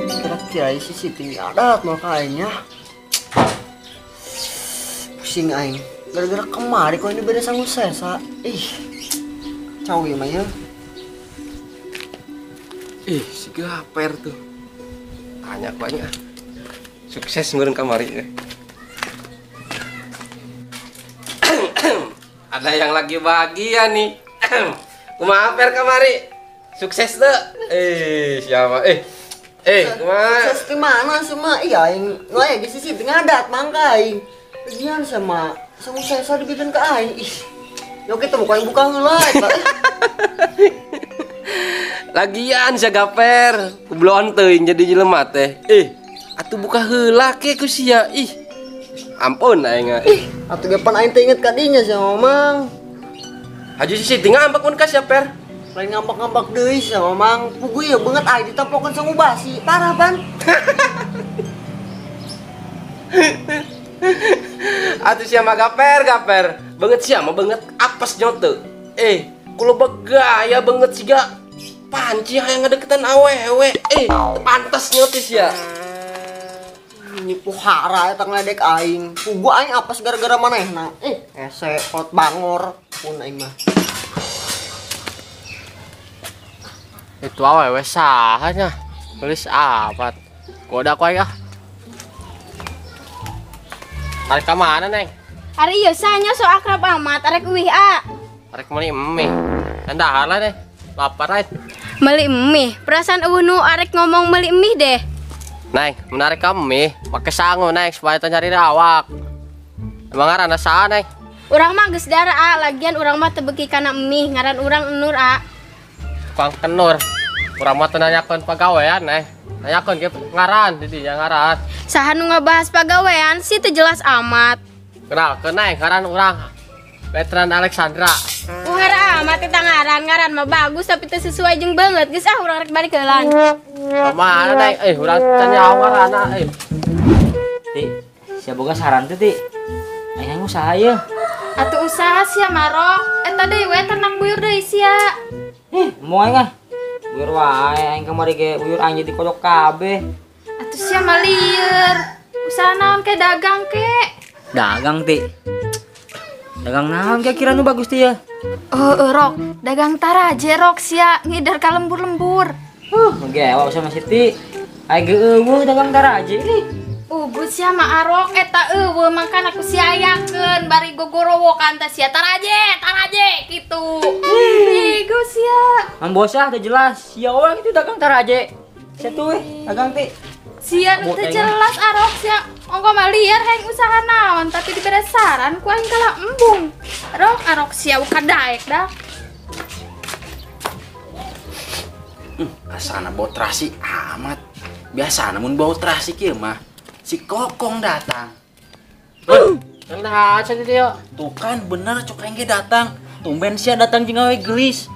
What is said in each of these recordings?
Kira-kira si Siti adat makanya. Pusing aing. Gara-gara kemari kok ini beda sanggup sesa. Ih. Cawi mah ya. Ih, si gaper tuh. Tanya banyak. Sukses meureun kamari ya. Ada yang lagi bahagia nih. Kumaha per kamari? Sukses tuh. Siapa? Kumaha? Sukses di mana sama? Iya, aing ngaya di sisi ngadat mangga aing. Lagian sama sesa dibikin ke aing. Ih. Yo kita bukan buka heula eta. Lagian sia gaper, kubloan teuing jadi jelema teh. Atuh buka heula ke ku sia. Ih. Ampun aing. Ih, atuh ge pan aing teh inget ka dinya sia Mamang. Haji si Siti ngambek mun ka sia per. Lain ngambek-ngambek deui sia Mamang. Puguh ya beungeut aing ditemplokeun sangu basi. Parah pan. Atuh sia mah gaper. Beungeut sia mah beungeut apes nyote. Kulo begaya beungeut siga panci hayang ngadeketan awewe. Pantes nyote sia. Nipu hara eta ngledek aing. Puguh aing apes gara-gara manehna. Hese pot bangor pun aing mah. Itu awewe saha nya? Gelis amat. Goda ku aing ah. Arek ka mana, Neng? Ari ieu sanya so akrab amat arek uih a. Arek meuli mie. Dahar lah deh. Lapar aing. Meuli mie. Perasaan eueuh nu arek ngomong meuli mie deh. Neng, menarik ka mie, pake sangu Neng supaya teu nyari awak. Emang ngaranna saha, Neng? Urang mah geus dara a, lagian urang mah teu beuki kana mie, ngaran urang Nur a. Tukang kenur. Urang mah teu nanyakeun pagawean, Neng. Nanyakeun ge ngaran di dinya ngaran. Saha nu ngabahas pagawean sih teu jelas amat. Kenalkeun Neng, ngaran urang Veteran Alexandra. Uhara amat eta ngaran, ngaran mah bagus tapi teu sesuai jeung beungeut. Geus ah urang rek balik heulaan. Mana Neng? Urang can nyaho ngaranna. Ti, sia boga saran teh, Ti. Aing usaha yeuh. Atuh usaha sia marok. Eta deui we ternak buyur deui sia. Moal aing ah. Buyur wae aing kamari ge buyur aing jadi kodok kabeh. Atuh sia mah lieur. Usaha naon ke dagang ke? Dagang, Ti. Dagang naon ke kira nu bagus ti ya? Rok, dagang taraje rok sia ngidar ka lembur-lembur. Ngegewa sama Siti. Aing ge eueuh dagang taraje ini. Ugut sia mah arok eta eueuh mangkan aku sia ayakeun bari gogorowokan teh sia taraje kitu. Bego sia. Mang bosah teh jelas sia we kitu dagang taraje. Sia tuh we dagang ti. Sia nu teu jelas arok sia. Ongko mah liar hayang usaha naon tapi dibere saran ku aing kalah embung. Rok arok sia kadaek dah. Asana bau terasi amat. Biasa namun bau terasi kieu mah si Kokong datang. Nah, cenah dia. Tuh kan bener cok aing ge datang. Tumben sia datang jeung awe gelis.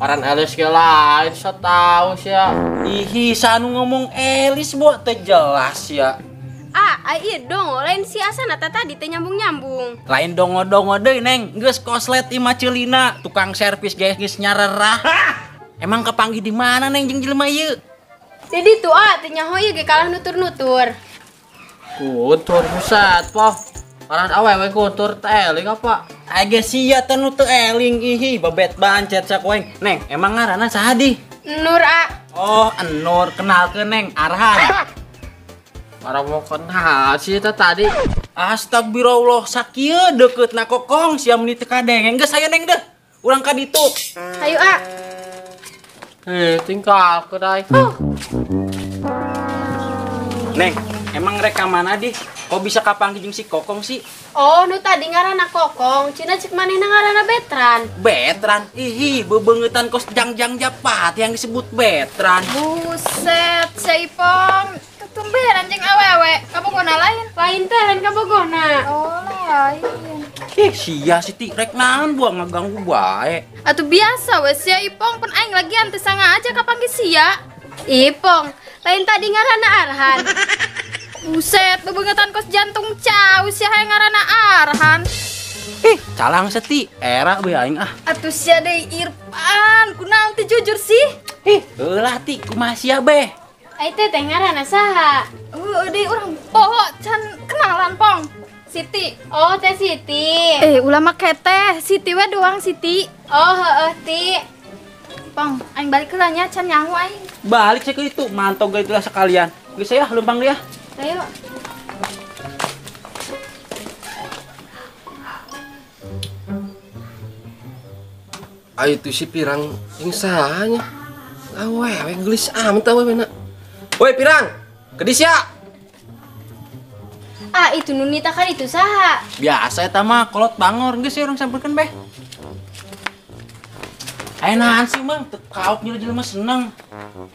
Paran Elis ge lain sia tahu sia. Ihi sanu ngomong Elis buat teu jelas sia. Ah, ieu dongo lain si asana teh tadi teh nyambung-nyambung. Lain dongo-dongo deui Neng, geus koslet imah ceulina, tukang servis ge geus nyarerah. Emang kepanggih di mana Neng jeung jelema ieu? Jadi tuh ah teh nyaho ieu ge kalah nutur-nutur. Kuntur buset poh. Paran awewe kuntur teh eling apa? Age sia teh nu teu eling ihi babet bancet sia ku aing. Neng, emang ngaranna saha di? Nur a. Oh, Enur, kenalkeun Neng, Arhan. Para mau kenal sih teh tadi. Astagfirullah, sakieu deukeutna Kokong sia meuni teu kadenge. Geus aya Neng deh. Urang ka ditu. Hayu a. Tinggal ke dai. Neng, emang rek ka mana di? Kok bisa kapanggih jeung si Kokong sih? Oh, nu tadi ngaranna Kokong, cina cek manehna ngaranna Betran. Betran? Ihi, bebeungeutan kos jang-jang japat yang disebut Betran. Buset, si Ipong. Tumben anjing awewe, kabogona lain. Lain teh lain kabogona. Oh, lain. Ih, sia Siti rek naon buang ngaganggu bae. Atuh biasa we sia Ipong pun aing lagian teu sangaja kapanggih sia. Ipong, lain tadi ngaranna Arhan. Buset, bebeungeutan kos jantung cau sia hayang ngaranna Arhan. Ih, calang Seti, era we aing ah. Atuh sia deui Irfan, kunaon teu jujur sih? Ih, heulah ti kumaha sia beh? Ai teh teh ngaranna saha? Heueuh deui urang poho can kenalan Pong. Siti. Oh, teh Siti. Ulah make teh, Siti we doang Siti. Oh, heueuh Ti. Pong, aing balik heula nya can nyaho aing. Balik sih ke itu, mantog ge itulah sekalian. Geus ya lempang dia. Ayo. Ayo tuh si Pirang yang sahanya. Awewe gelis amat awewe na. Woi Pirang, kedis ya. Ah itu Nunita kan itu saha. Biasa eta mah kolot bangor geus urang sampeurkeun beh. Aya nahan sih Mang, teu kaok jelema seneng.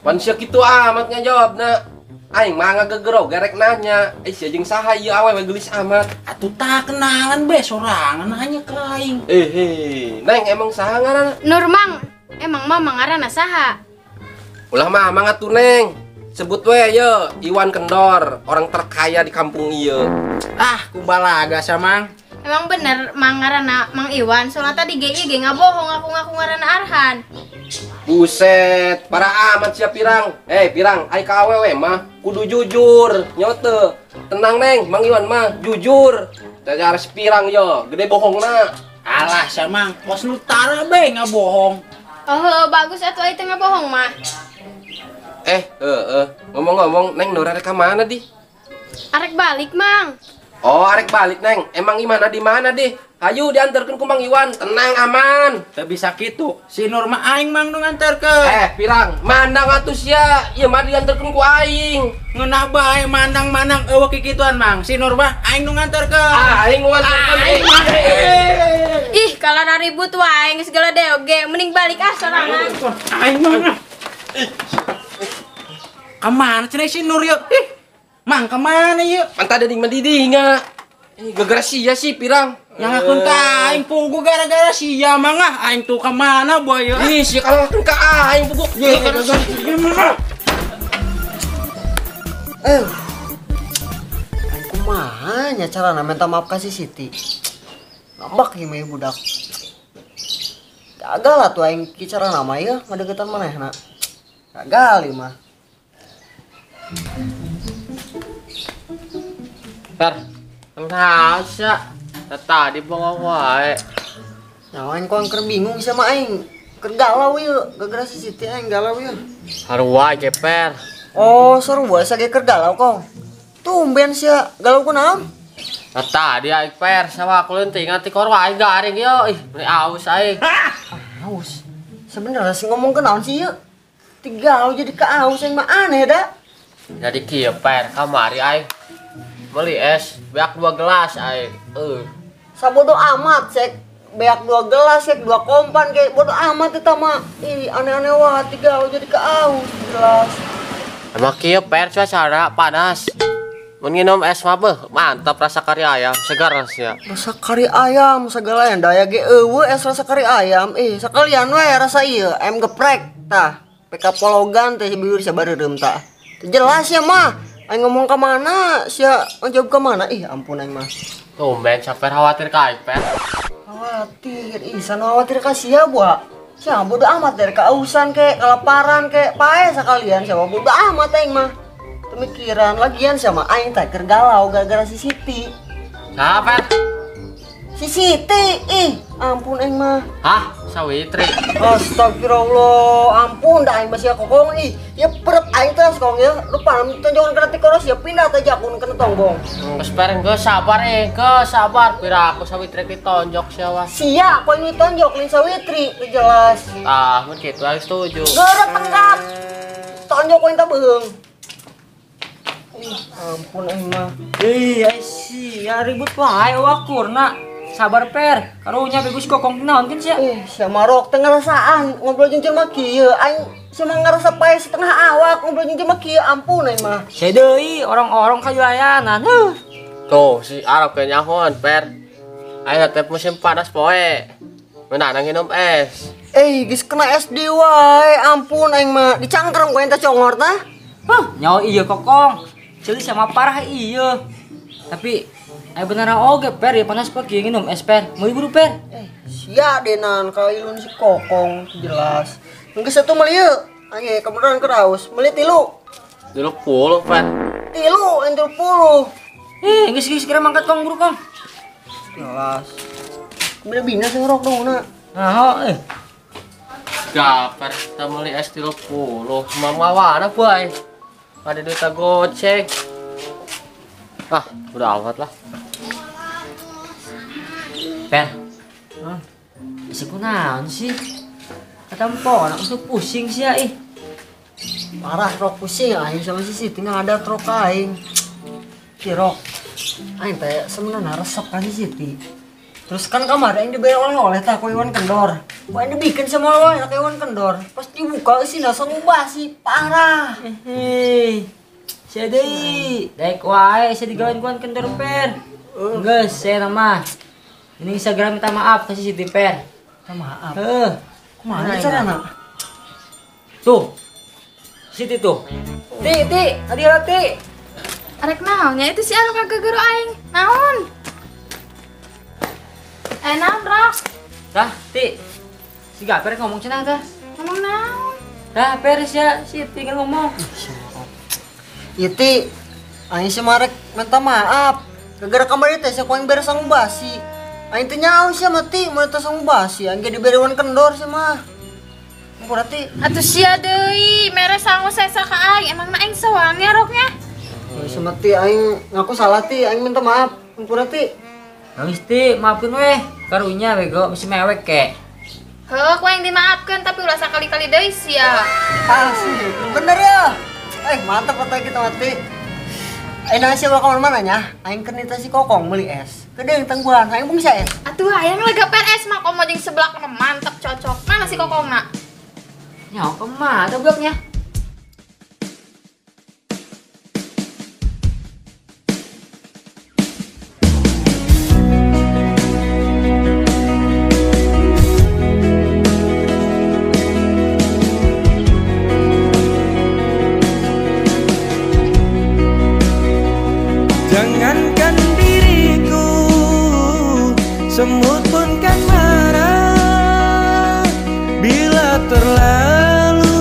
Pan sia kitu amat ngajawabna. Aing mah ngagegero gerek nanya. Eh sia jeung saha ieu awewe gelis amat. Atuh tah kenalan beh sorangan nanya ke aing. Neng emang saha ngaranna? Nur Mang, emang mama ngaranna saha? Ulah mah mang atuh Neng. Sebut we ye Iwan Kendor, orang terkaya di kampung ieu. Ah, kubalaga sia Mang. Emang bener Mang ngaranna Mang Iwan, soalnya tadi ge ieu ge ngabohong ngaku-ngaku ngaranna Arhan. Buset, para amat sia Pirang. Pirang, ai ka awewe mah kudu jujur, nyote. Tenang Neng, Mang Iwan mah jujur. Cacar si Pirang yo, gede bohongna. Alah sia Mang, kos nu tara be ngabohong. Oh, bagus atuh ai teh ngabohong mah. Ngomong-ngomong, Neng Nur arek ka mana di? Arek balik, Mang. Oh, arek balik, Neng. Emang imana di mana di? Hayu diantarkeun ku Mang Iwan, tenang aman. Teu bisa kitu. Si Nur mah aing Mang nu nganterkeun. Pirang, mandang atuh sia. Ieu mah diantarkeun ku aing. Ngeunah bae mandang-mandang eueuh kikituan, Mang. Si Nur mah aing nu nganterkeun. Ah, aing nu nganterkeun. Ih, kalah ribut wae geus segala deoge. Mending balik ah sorangan. Aing mah. Kemana cenah si Nur yeuh? Ih, Mang kemana yeuh? Pan tadi di madidinga. Gara-gara sia sih Pirang. Yang akun ka aing pugu gara-gara sia Mang ah. Aing tuh kemana boy yeuh? Ih, sia kalau akun ka aing pugu. Aing kumaha nya carana minta maaf ka si Siti. Ngambek ieu mah budak. Gagal atuh aing ki carana mah ieu ngadeukeutan manehna. Gagal ieu mah. Per, naon sia? Tadi bongong wae. Nah, aing kok keur bingung sama aing. Keur galau ieu, gara-gara si Siti aing galau ieu. Sarua ge Per. Oh, sarua sia ge keur galau kong. Tumben sia galau ku naon? Tadi aing Per sama aku leutik nganti kor wae garing ieu. Ih, meuni aus aing. Aus. Sebenarnya sih ngomong ke naon sih ieu? Tigalau jadi ka aus aing mah aneh da. Jadi kieu Per, kamari aing beli es beak 2 gelas aing. Sabodo amat sek beak 2 gelas sek 2 kompan ge bodo amat eta mah. Ih, aneh-aneh wae tigalau jadi ka aus gelas. Emang kieu Per cuaca panas. Mun nginum es mah beuh, mantap rasa kari ayam, segar sia. Rasa kari ayam segala yang daya ge eueuh es rasa kari ayam. Sekalian we rasa ieu ayam geprek tah. PK pologan teh bibir sabareureum tah. Jelas ya mah, aing ngomong ke mana, sia ngejawab ke mana? Ih, ampun aing mah. Tumben sampai khawatir ka aing, Per. Khawatir, ih sana khawatir ka sia buah. Sia bodo amat dari keausan ke, kelaparan ke, pae sekalian sia bodo amat aing mah. Pemikiran lagian sia mah aing teh keur galau gara-gara si Siti. Saha, Per? Si Siti, ih, ampun aing mah. Hah? Sawitri. Astagfirullah, ampun dah aing masih kokong ih. Ya perep aing terus kong ya. Lupa tonjongan kena tikoros ya pindah teh jakun kena tonggong. Geus Per geus sabar geus sabar pira aku Sawitri ki tonjok sia wah. Sia kok ini tonjok lain Sawitri jelas. Ah, mun kitu aing setuju. Geura tenggap. Tonjok koin teh beung. Ih, ampun aing mah. Ih, ai sia ribut wae wakurna. Sabar Per, karunya bagus kokong naon kan sia. Sia marok teu ngarasaan ngobrol jeung jelema kieu. Aing sia mah ngarasa pae setengah awak ngobrol jeung jelema kieu, ampun aing mah. Sia deui orang-orang kayuayanan. Tuh si Arab ge nyahoan Per. Aing teh musim panas poe. Meunang nginum es. Geus kena es deui wae, ampun aing mah. Dicangkrem ku aing teh congor tah. Hah, nyaho ieu kokong. Ceuli sama parah ieu. Tapi ayo beneran oge Per, ya panas pagi nginum es Per. Mau buru Per. Sia denan ka ilun si kokong jelas. Geus atuh meuli ieu. Aing kebetulan keraus. Meuli 3. 30, Fer. 3, aing 30. Ih, geus kira mangkat kong buru kong. Jelas. Bina-bina sing rok dong na. Nah, eh. Gaper, kita beli es 30. Mama mana, boy? Ada duit goceng. Ah, udah amat lah. Per. Hah? Isi kunaon sih? Katempo, anak tuh pusing sih ya, ih. Parah rok pusing aing sama si Siti ada trok aing. Si rok. Aing teh sebenarnya resep kan si Siti. Terus kan kemarin aing dibayar oleh-oleh tah ku Iwan Kendor. Ku aing dibikin sama oleh ku Iwan Kendor. Pas dibuka sih langsung ubah sih parah. Hehe. Sia deui. Daek wae sia digawean ku Iwan Kendor Per. Geus sia mah. Ini Instagram minta maaf ke si Siti Per. Minta maaf. Heuh. Kumaha carana? Tuh. Siti tuh. Ti, ti, adi ti. Arek naonnya itu si Arok kagegero aing. Naon? Naon, Rok? Tah, Ti. Si Gaper ngomong cenah tah. Ngomong naon? Tah, Per sia Siti kan ngomong. Ieu Ti, aing si marek minta maaf. Gara-gara kamari teh sia ku aing beres sangu basi. Aing teh nyaho sia mah Ti, mun teh sangu basi, aing ge dibere Iwan Kendor sia mah. Ampura Ti. Atuh sia deui, mere sangu sesa ka aing. Emangna aing soang ya Roknya? Sia mah Ti, aing ngaku salah Ti, aing minta maaf. Ampura Ti. Nangis Ti, maafin weh. Karunya bego, mesti mewek kek. Heuh, ku aing dimaafkeun tapi ulah sakali-kali deui sia. Asli, bener ya. Mantap kata kita mati. Nah siapa kawan mana nya? Aing keur nita si Kokong meuli es. Kedeung tangguhan, aing bungsa es. Atuh hayang lah gaper es mah komo jeung seblak mah mantep cocok. Mana si Kokongna? Nyaho kemana bloknya? Jangankan diriku, semut pun kan marah bila terlalu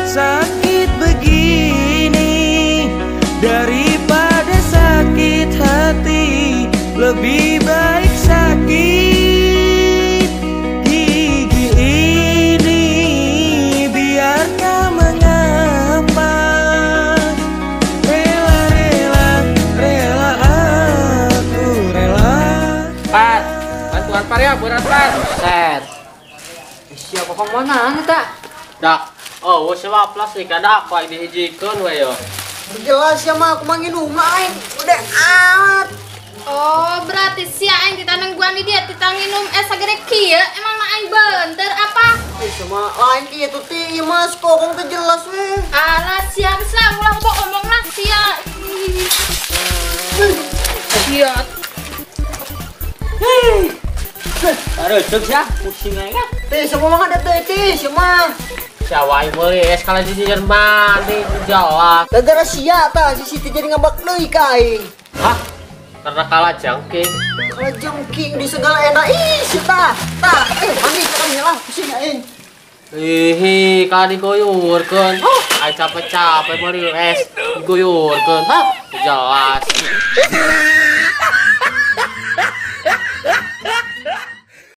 sakit begini. Daripada sakit hati, lebih baik sakit gigi ini. Biarkah mengapa, rela aku rela. Par, bantuan par ya, berat par. Set. Siapa kokong mana tak? Dak. Oh, siapa plastik ada apa yang dihijikeun we yo. Jelas ya mah aku mah nginum aing udah amat. Oh, berarti sia aing ditanengguan di dia titang nginum es sagede kieu, emang mah aing beunteur apa? Sama lain kieu tuh Ti, Mas Kokong teh jelas we. Alah sia geus lah ulah bohong omong lah sia. Sia. Aduh, cek sia, pusing aing ah. Ti, semua mah ada teh, Ti, semua. Sia wae meuli es kala di Jerman di jelas. Gara-gara sia tah si Siti jadi ngabak deui ka aing. Hah? Karena kalah jengking. Kalah jengking di segala enak. Ih, si tah. Tah, mandi kami lah, pusing aing. Ih, kalah digoyurkeun. Huh, aing capek-capek meuli es digoyurkeun. Hah, jelas.